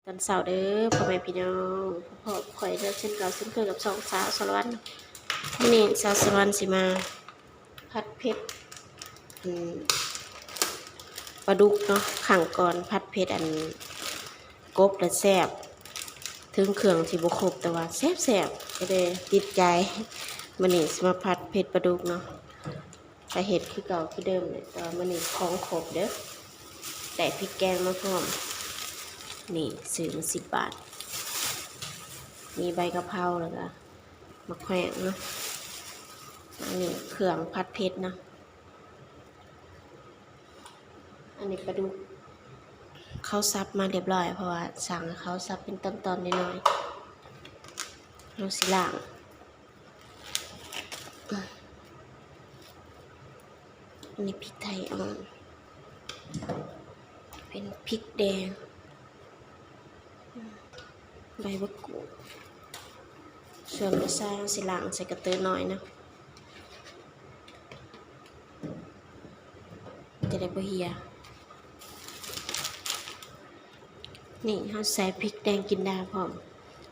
ຕອນເຊົ້າເດີພໍ່ແມ່ພີ່ນ້ອງ ພໍ້ກັບຂ້ອຍເດີ ເຊັ່ນເກົ່າເຊັ່ນເຄີຍກັບຊ່ອງສາວສາລະວັນ. ມື້ນີ້ສາວສາລະວັນຊິມາຜັດເຜັດ ອັນ ປາດຸກເນາະ. ຄັ້ງກ່ອນຜັດເຜັດ ອັນ ກົບລະແຊບ ເຖິງເຄື່ອງຊິບໍ່ຄົບ ແຕ່ວ່າແຊບໆ ກໍເລີຍຕິດໃຈ. ມື້ນີ້ຊິມາຜັດເຜັດປາດຸກເນາະ. ກະເຮັດຄືເກົ່າຄືເດີມແຫຼະ ແຕ່ວ່າມື້ນີ້ຂອງຄົບເດີ ໄດ້ພິກແກງມາພ້ອມ. ນີ້ ຊື້ມາສິບບາດ ມີໃບກະເພົາ ແລ້ວກະໝາກແຂວງເນາະ. ອັນນີ້ເຄື່ອງຜັດເຜັດເນາະ. ອັນນີ້ປາດຸກ ເຂົາສັບມາລຽບຮ້ອຍ ເພາະວ່າສັ່ງໃຫ້ເຂົາສັບເປັນຕອນໆນ້ອຍໆ. ເຮົາຊິລ້າງ ອັນນີ້ພິກໄທອ່ອນ ເປັນພິກແດງ ໃບບັກກູດ. ສ່ວນກະຊາຍເຮົາຊິລ້າງໃສ່ກະເຕີນ້ອຍນະ ຈະໄດ້ບໍ່ເຫ່ຍ. ນີ້ເຮົາໃສ່ພິກແດງກິນດາພ້ອມ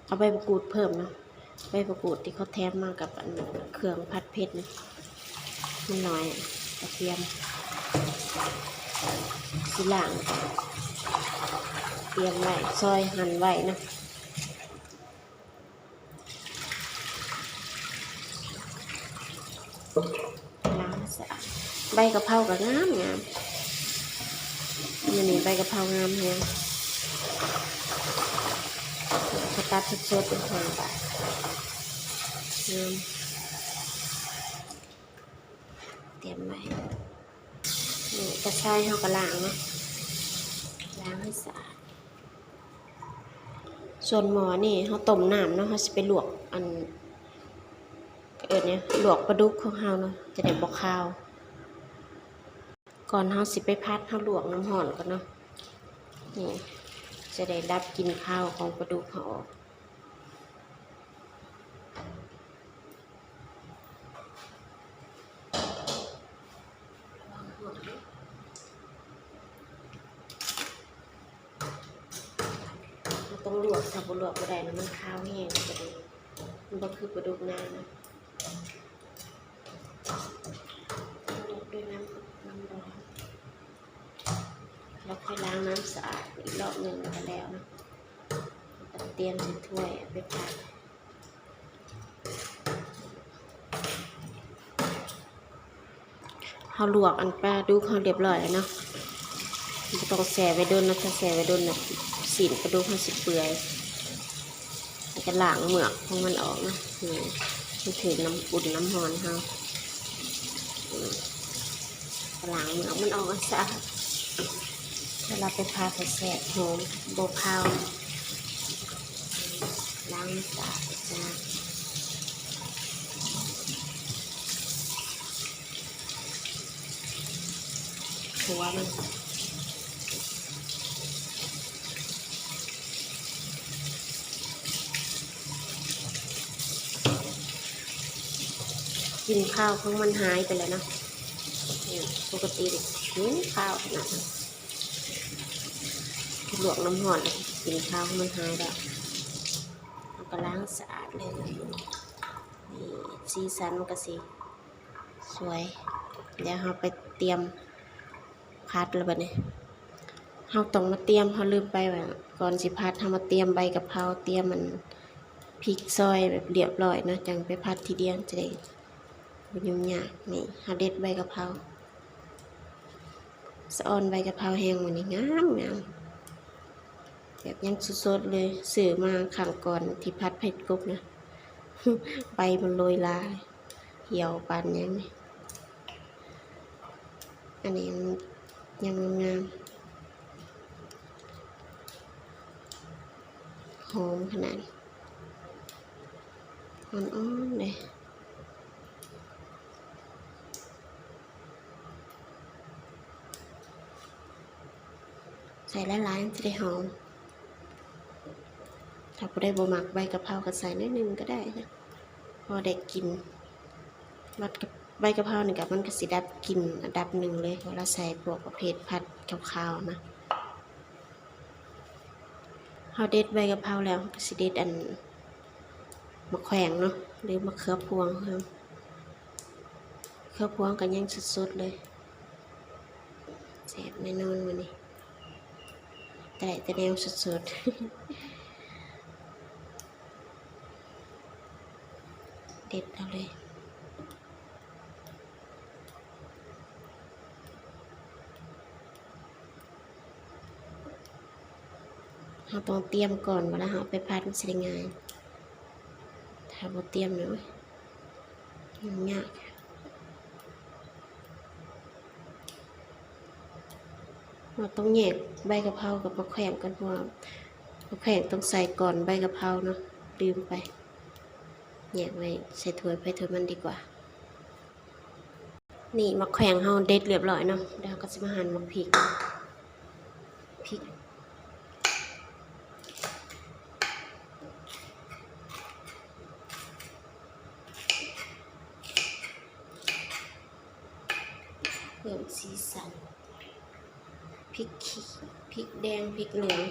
ເອົາໃບບັກກູດເພີ່ມເນາະ. ໃບບັກກູດທີ່ເຂົາແຖມມາກັບອັນເຄື່ອງຜັດເຜັດນີ້ ມັນໜ້ອຍ ກະທຽມ ຊິລ້າງ ຕຽມໄວ້ ຊອຍ ຫັ່ນໄວ້ເນາະ. ລ້າງສະອາດ ໃບກະເພົາກໍງາມໆ ມື້ນີ້ໃບກະເພົາງາມແຮງ ເຂົາຕັດສົດໆ ເປັນຫ້າບາດ ງາມ. ຕຽມໄວ້ ນີ້ກະຊາຍເຮົາກໍລ້າງເນາະ ລ້າງໃຫ້ສະອາດ. ສ່ວນໝໍ້ນີ້ເຮົາຕົ້ມນ້ຳເນາະ ເຮົາຊິໄປລວກ ອັນ ເອີ້ນຫຍັງ ລວກປາດຸກຂອງເຮົາເນາະ ຈະໄດ້ບໍ່ຄາວ. ກ່ອນເຮົາຊິໄປຜັດ ເຮົາລວກນ້ຳຮ້ອນກ່ອນເນາະ ນີ້ ຈະໄດ້ດັບກິ່ນຄາວຂອງປາດຸກເຮົາອອກ. ເຮົາຕ້ອງລວກ ຖ້າບໍ່ລວກບໍ່ໄດ້ນະ ມັນຄາວແຮງ ມັນບໍ່ຄືປາດຸກນານະ. ລວກດ້ວຍນ້ຳ ນ້ຳຮ້ອນ ແລ້ວຄ່ອຍລ້າງນ້ຳສະອາດອີກລອບໜຶ່ງ ແລ້ວກໍແລ້ວເນາະ. ແລ້ວກໍຕຽມໃສ່ຖ້ວຍເອົາໄປຜັດ. ເຮົາລວກອັນປາດຸກເຮົາລຽບຮ້ອຍແລ້ວເນາະ ບໍ່ຕ້ອງແຊ່ໄວ້ດົນເນາະ ຖ້າແຊ່ໄວ້ດົນນະ ຊີ້ນປາດຸກເຮົາຊິເປື່ອຍ. ແລ້ວກໍລ້າງເໝືອກຂອງມັນອອກເນາະ ນີ້ ມັນຖືກນ້ຳອຸ່ນນ້ຳຮ້ອນເຮົາ ນີ້ ກໍລ້າງເໝືອກມັນອອກໃຫ້ສະອາດ ເວລາໄປຜັດແຊບ ຫອມ ບໍ່ຄາວ. ລ້າງໃຫ້ສະອາດ ຄົວມັນ ກິ່ນຄາວຂອງມັນຫາຍໄປແລ້ວເນາະ. ນີ້ ປົກກະຕິນີ້ກິ່ນຄາວຂະໜາດນັ້ນ ລວກນ້ຳຮ້ອນແລ້ວກິ່ນຄາວຂອງມັນຫາຍແລ້ວ. ເຮົາກໍລ້າງສະອາດເລີຍ ນີ້ ສີສັນມັນກໍຊິ ສວຍ. ແລ້ວເຮົາໄປຕຽມຜັດແລ້ວບັດນີ້ ເຮົາຕ້ອງມາຕຽມ ເຮົາລືມໄປວ່າ ກ່ອນຊິຜັດ ເຮົາມາຕຽມໃບກະເພົາ ຕຽມອັນພິກຊອຍແບບລຽບຮ້ອຍເນາະ ຈັ່ງໄປຜັດທີດຽວຈະໄດ້ບໍ່ຫຍຸ້ງຍາກ. ນີ້ ເຮົາເດັດໃບກະເພົາ ສະອອນໃບກະເພົາແຮງມື້ນີ້ ງາມໆ ແບບຍັງສົດໆເລີຍ ຊື້ມາຄັ້ງກ່ອນທີ່ຜັດເຜັດກົບນະ ໃບມັນໂລຍລາ ຫ່ຽວປານຫຍັງນີ້. ອັນນີ້ຍັງງາມໆ ຫອມຂະໜາດ ອ່ອນໆເດ້. ໃສ່ຫຼາຍໆມັນຈະໄດ້ຫອມ. ຖ້າຜູ້ໃດບໍ່ມັກໃບກະເພົາກໍໃສ່ໜ້ອຍໜຶ່ງກໍໄດ້ນະ ພໍໄດ້ກິ່ນ. ບັດກະ ໃບກະເພົານີ້ກໍ ມັນກໍຊິດັບກິ່ນອັນດັບໜຶ່ງເລີຍ ເວລາໃສ່ພວກປະເພດຜັດຄາວໆນະ. ເຮົາເດັດໃບກະເພົາແລ້ວ ເຮົາກໍຊິເດັດອັນ ໝາກແຂວງເນາະ ຫຼື ມະເຂືອພວງເຮົາ. ເຂືອພວງກໍຍັງສົດໆເລີຍ. ແຊບແນ່ນອນມື້ນີ້ ແຕ່ໄດ້ແຕ່ແນວສົດໆ ເດັດເອົາເລີຍ. ເຮົາຕ້ອງຕຽມກ່ອນ ເວລາເຮົາເອົາໄປຜັດມັນຊິໄດ້ງ່າຍ. ຖ້າບໍ່ຕຽມນີ້ ໂອ້ຍ ຫຍຸ້ງຍາກ. ເຮົາຕ້ອງແຍກໃບກະເພົາກັບໝາກແຂວງກ່ອນ ເພາະວ່າໝາກແຂວງຕ້ອງໃສ່ກ່ອນໃບກະເພົາເນາະ ລືມໄປ. ແຍກໄວ້ໃສ່ຖ້ວຍໃຜຖ້ວຍມັນດີກວ່າ. ນີ້ໝາກແຂວງເຮົາເດັດລຽບລ້ອຍເນາະ ແລ້ວເຮົາກໍຊິມາຫັ່ນໝາກພິກ ພິກ ເພີ່ມສີສັນ. ພິກ ພິກແດງ ພິກເຫຼືອງ.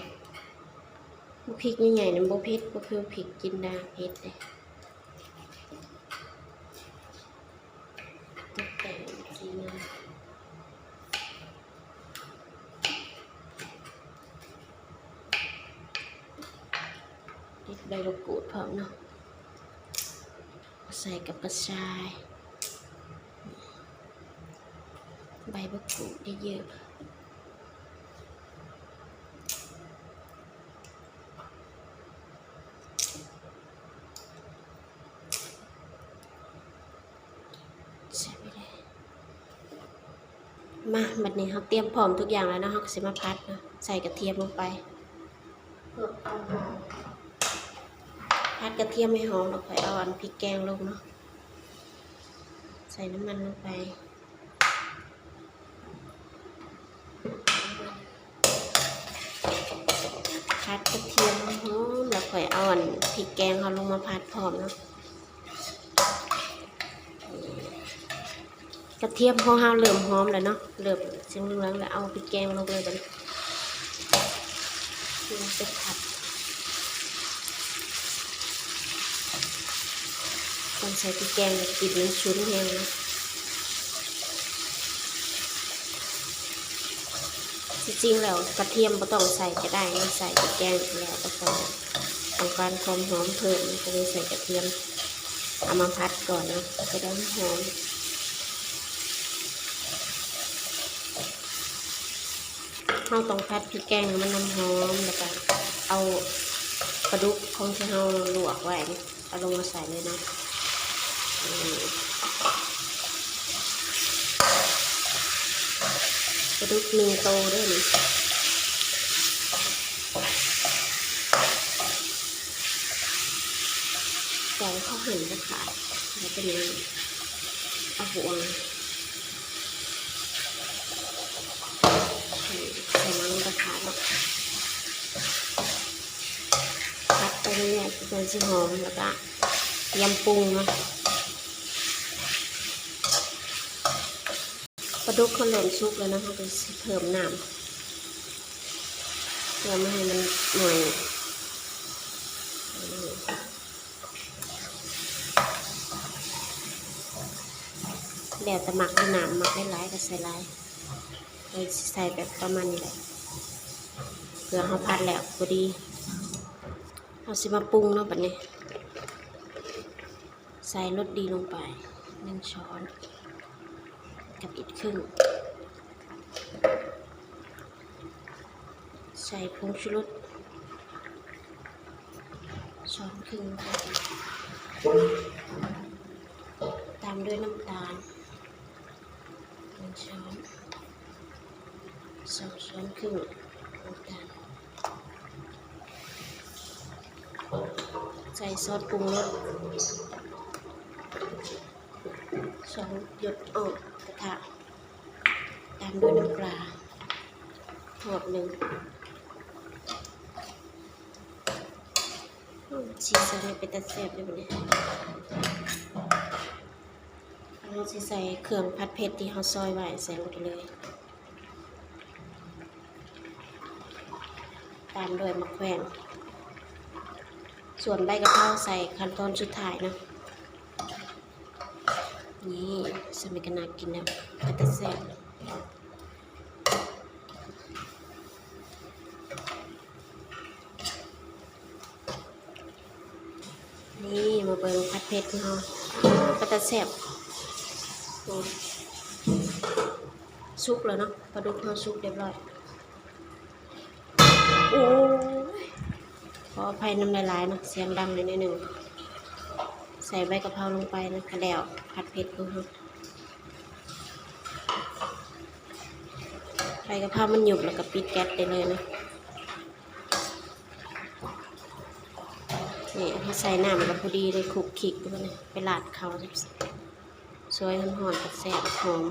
ໝາກພິກໃຫຍ່ໆນັ້ນບໍ່ເຜັດ ບໍ່ຄືພິກຈິນດາເຜັດເດ້. ຕົກແຕ່ງສີງາມ ຕິດໃບມະກູດພ້ອມເນາະ ໃສ່ກັບກະຊາຍ ໃບມະກູດເຍີະໆ. ມາ ບັດນີ້ເຮົາຕຽມພ້ອມທຸກຢ່າງແລ້ວເນາະ ເຮົາກໍຊິມາຜັດເນາະ ໃສ່ກະທຽມລົງໄປ ຜັດກະທຽມໃຫ້ຫອມ ແລ້ວຄ່ອຍເອົາອັນພິກແກງລົງເນາະ ໃສ່ນ້ຳມັນລົງໄປ. ຜັດກະທຽມໃຫ້ຫອມ ແລ້ວຄ່ອຍເອົາອັນພິກແກງເຮົາລົງມາຜັດພ້ອມເນາະ. ກະທຽມຂອງເຮົາເລີ່ມຫອມແລ້ວເນາະ ເລີ່ມສີເຫຼືອງແລ້ວ ເອົາພິກແກງລົງເລີຍບັດນີ້. ເຮົາຈະຜັດ ຕ້ອງໃສ່ພິກແກງ ກິ່ນມັນຊຸນແຮງເນາະ. ທີ່ຈິງແລ້ວກະທຽມບໍ່ຕ້ອງໃສ່ກໍໄດ້ເນາະ ໃສ່ແຕ່ແກງແລ້ວກໍພໍ ຕ້ອງການຄວາມຫອມເພີ່ມ ກໍເລີຍໃສ່ກະທຽມ ເອົາມາຜັດກ່ອນເນາະ ຈະໄດ້ຫອມ. ເຮົາຕ້ອງຜັດພິກແກງໃຫ້ມັນຫອມໆ ແລ້ວກໍເອົາປາດຸກຂອງທີ່ເຮົາລວກໄວ້ນີ້ ເອົາລົງມາໃສ່ເລີຍເນາະ. ປາດຸກໜຶ່ງໂຕເດີ້ນີ້ ແຕ່ເຂົາຫັນຂາດໆ ແລ້ວເປັນຫຍັງ ເອົາຫົວ ໃສ່ໜັງກະຂາດເນາະ. ຜັດໄປເລື້ອຍໆ ຈົນຊິຫອມ ແລ້ວກະຕຽມປຸງເນາະ. ປາດຸກເຮົາເລີ່ມສຸກແລ້ວເນາະ ເຮົາກໍຊິເພີ່ມນ້ຳ ເພື່ອບໍ່ໃຫ້ມັນໜ້ອຍ. ແລ້ວແຕ່ມັກເດີ້ ນ້ຳມັກຫຼາຍໆກໍໃສ່ຫຼາຍ ຂ້ອຍຊິໃສ່ແບບປະມານນີ້ແຫຼະ ເພື່ອເຮົາຜັດແລ້ວພໍດີ. ເຮົາຊິມາປຸງເນາະ ບັດນີ້ ໃສ່ລົດດີລົງໄປໜຶ່ງຊ້ອນ ກັບອີກເຄິ່ງ ໃສ່ຜົງຊູລົດຊ້ອນເຄິ່ງ ຕາມດ້ວຍນ້ຳຕານໜຶ່ງຊ້ອນ ສອງຊ້ອນເຄິ່ງ ນ້ຳຕານ ໃສ່ຊອດປຸງລົດ ສອງຢົດ ອອກກະທະ ຕາມດ້ວຍນ້ຳປາ ຫອບໜຶ່ງ. ອືມ ສີສັນນີ້ເປັນຕາແຊບເດ້ບັດນີ້. ເຮົາຊິໃສ່ເຄື່ອງຜັດເຜັດທີ່ເຮົາຊອຍໄວ້ໃສ່ລົງໄປເລີຍ ຕາມດ້ວຍໝາກແຂວງ ສ່ວນໃບກະເພົາໃສ່ຂັ້ນຕອນສຸດທ້າຍເນາະ. ນີ້ ສ່ຳນີ້ກະໜ້າກິນແລ້ວ ເປັນຕາແຊບ. ນີ້ ມາເບິ່ງຜັດເຜັດຂອງເຮົາ ເປັນຕາແຊບ. ໂອ້ ສຸກແລ້ວເນາະ ປາດຸກເຮົາສຸກຮຽບຮ້ອຍ. ໂອ້ຍ ຂໍອະໄພນຳຫຼາຍໆເນາະ ສຽງດັງໜ້ອຍໜຶ່ງ. ໃສ່ໃບກະເພົາລົງໄປນະ ກະແລ້ວຜັດເຜັດຂອງເຮົາ. ໃບກະເພົາມັນຫຍຸບແລ້ວກະປິດແກັສໄດ້ເລີຍນະ. ນີ້ ເຮົາໃສ່ນ້ຳກະພໍດີເລີຍ ຄຸກຄິກໄປລາດເຂົ້າ ຊ່ວຍຮ້ອນໆ ກະແຊບຫອມ.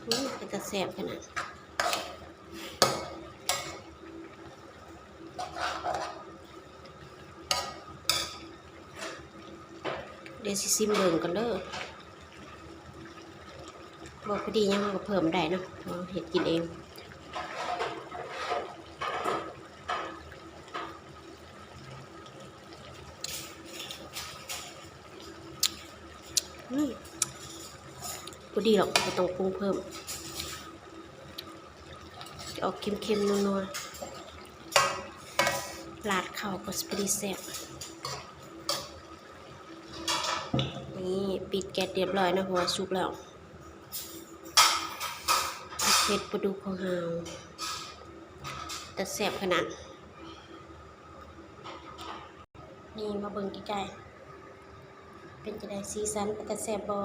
ອື້ ເປັນຕາແຊບຂະໜາດ. ດຽວຊິຊິມເບິ່ງກ່ອນເດີ ບໍ່ພໍດີຫຍັງເຮົາກະເພີ່ມໄດ້ເນາະ ເຮົາເຮັດກິນເອງ. ອື້ ພໍດີດອກ ບໍ່ຕ້ອງປຸງເພີ່ມ. ຈະອອກເຄັມໆ ນົວໆ ລາດເຂົ້າກະຊິພໍດີແຊບ. ນີ້ ປິດແກັສຮຽບຮ້ອຍເນາະ ເພາະວ່າສຸກແລ້ວ. ເຜັດປາດຸກຂອງເຮົາ ຕາແຊບຂະໜາດ. ນີ້ ມາເບິ່ງໃກ້ໆ ເປັນຈັ່ງໃດ ສີສັນເປັນຕາແຊບບໍ່?